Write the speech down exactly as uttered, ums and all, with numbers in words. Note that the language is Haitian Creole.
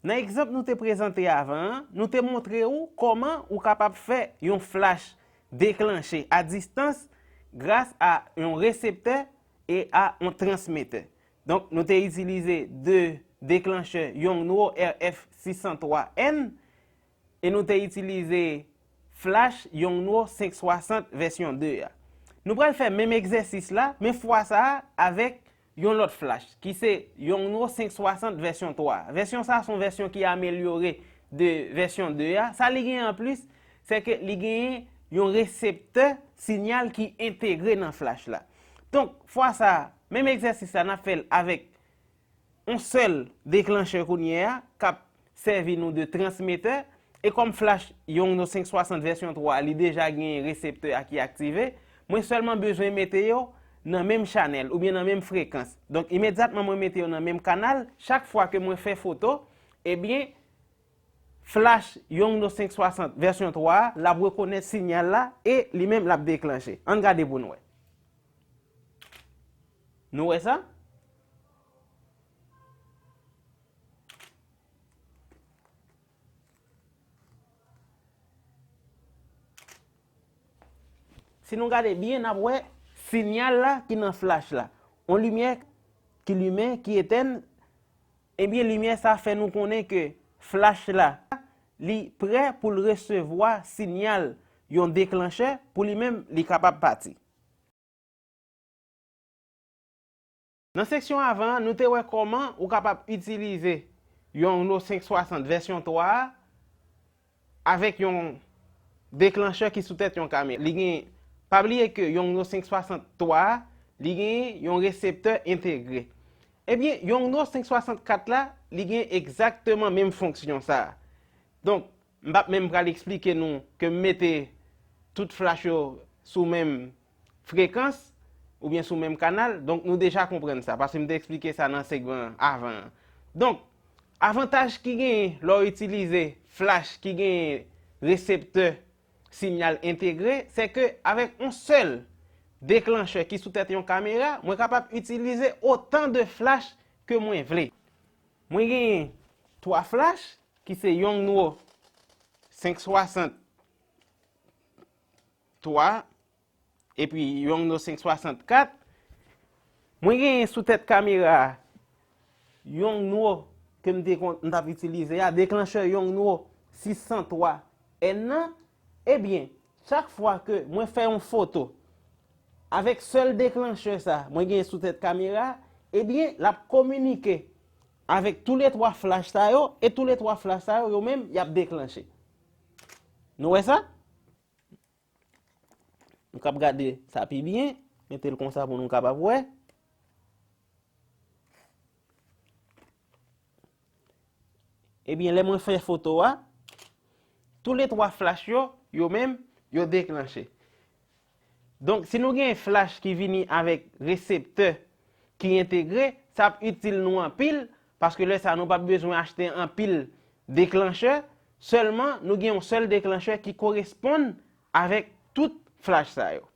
Nan egzanp nou te prezante avan an, nou te montre w kòman ou kapab fè yon flach deklanche a distans gras a yon reseptè e a yon transmetè. Donk, nou te itilize de deklanchè Yongnuo R F sis san twa N e nou te itilize flach Yongnuo senk swasant vèsyon de a. Nou pral fè menm egzèsis la, men fwa sa a avèk yon lòt flach, ki se Yongnuo senk swasant vèsyon twa. Vèsyon sa a se yon vèsyon ki amelyore de vèsyon de a. Sa li genyen anplis, se ke li genyen yon reseptè siyal ki entegre nan flach la. Donk, fwa sa a, menm egzèsis la, n ap fè l avèk yon sèl deklanchè kounye a k ap sèvi nou de transmetè, e kòm flach Yongnuo senk swasant vèsyon twa a, li deja genyen reseptè a ki aktive, mwen sèlman bezwen mete yo nan menm chanèl oubyen nan menm frekans. Donk, imedyatman mwen mete yo nan menm kanal, chak fwa ke mwen fè foto, ebyen, flach Yongnuo senk swasant vèsyon twa a, l ap rekonèt siyal la e li menm l ap deklanche. Ann gade pou n wè. Nou wè sa? Si nou gade byen, n ap wè siyal la ki nan flach la. Yon limyè ki limen, ki etèn, ebyen, limyè sa fè nou konnen ke flach la, li prè pou l resevwa siyal yon deklanchè, pou li menm, li kapab pati. Nan seksyon avan an, nou te wè kòman ou kapab itilize Yongnuo senk swasant vèsyon twa a avèk yon deklanchè ki sou tèt yon kamera. Li gen, pa bliye ke Yongnuo senk swasant twa a, li gen yon reseptè entegre. Ebyen, Yongnuo senk swasant kat la, li gen egzakteman menm fonksyon sa a. Donk, m p ap menm pral eksplike nou ke m mete tout flach yo sou menm frekans oubyen sou menm kanal. Donk, nou deja konprann sa, paske m te eksplike sa nan segman avan an. Donk, avantaj ki genyen lè w itilize flach ki genyen reseptè siyal entegre, se ke avèk yon sèl deklanchè ki sou tèt yon kamera, mwen kapab itilize otan de flach ke mwen vle. Mwen genyen twa flach, ki se Yongnuo senk swasant twa, epi Yongnuo senk swasant kat. Mwen genyen sou tèt kamera a, Yongnuo ke m te konn, m t ap itilize a, deklanchè Yongnuo sis san twa N nan. Ebyen, chak fwa ke mwen fè yon foto avèk sèl deklanchè sa mwen genyen sou tèt kamera, ebyen, l ap kominike avèk toulètwa flach sa yo, e toulètwa flach sa yo, yo menm, y ap deklanche. Nou wè sa? Nou kab gade sa pi byen, mete l konsa pou nou kapab wè. Ebyen, lè mwen fè foto a, toulètwa flach yo, yo menm, yo deklanche. Donk, si nou gen flach ki vini avèk reseptè ki entegre, sa ap itil nou anpil, paske lè sa a nou p ap bezwen achte anpil deklanchè, sèlman nou gen yon sèl deklanchè ki koresponn avèk tout flach sa yo.